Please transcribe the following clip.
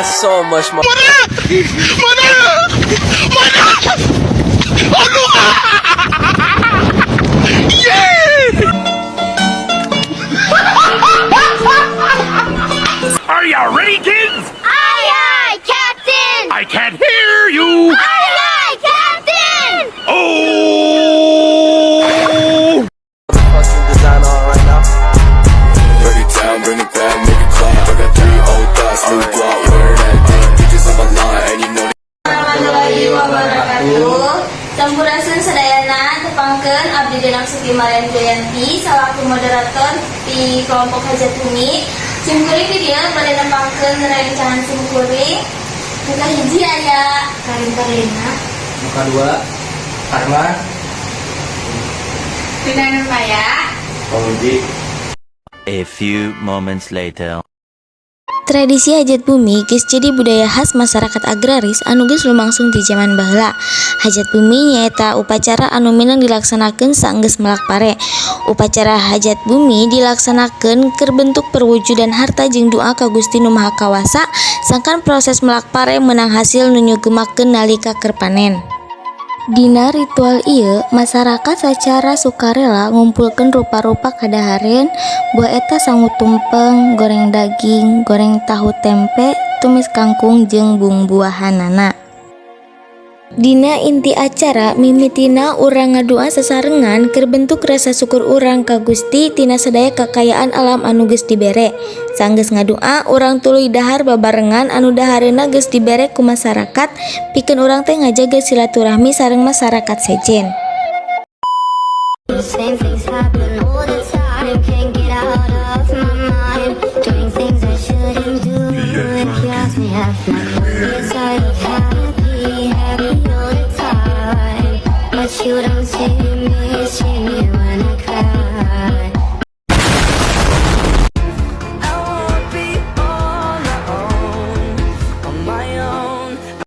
Got so much more. Mana! Mana! Ano ka? Yeah! Are you ready, kids? Aye, aye, Captain! I can't hear you. Aye, aye, Captain! Oh! Fucking design on right now. Break it down, bring it back, make it clap. I got three old thoughts, new guap, wear that thing. Bitches on my line, and you know Warahmatullahi wabarakatuh. Sampurasun sadayana, tepangkeun abdi Danang Suki Marian Jayanti salaku moderator di kelompok Hajat Bumi. Simkuring di dieu bade nepangkeun rerencangan simkuring. Nu kahiji aya Karin Karlina, Muka dua, Karma, Tina Nurmaya, Fauzi. A few moments later. Tradisi hajat bumi geus jadi budaya khas masyarakat agraris anu geus lumangsung ti jaman baheula. Hajat bumi nyaeta upacara anu mineng dilaksanakeun saenggeus melak pare. Upacara hajat bumi dilaksanakeun keur bentuk perwujudan harta jeung doa ka Gusti Nu Maha Kawasa, sangkan proses melak pare meunang hasil nu nyugemakeun nalika keur panen. Dina ritual ieu, masyarakat sacara sukarela ngumpulkeun rupa-rupa kadahareun, boh eta sangu tumpeng, goreng daging, goreng tahu tempe, tumis kangkung jeung bungbuahanana. Dina inti acara, mimitina urang ngadua sasarengan keur bentuk rasa syukur urang ka Gusti tina sadaya kakayaan alam anu geus dibere. Sanggeus ngadua, urang tuluy dahar babarengan anu dahareunna geus dibere ku masyarakat pikeun urang teh ngajaga silaturahmi sareng masyarakat sejen. Same things happen all the time. Can't get out of my mind. Doing things I shouldn't do. If you ask me, half my crazy inside of happy, happy all the time. But you don't see me when I cry.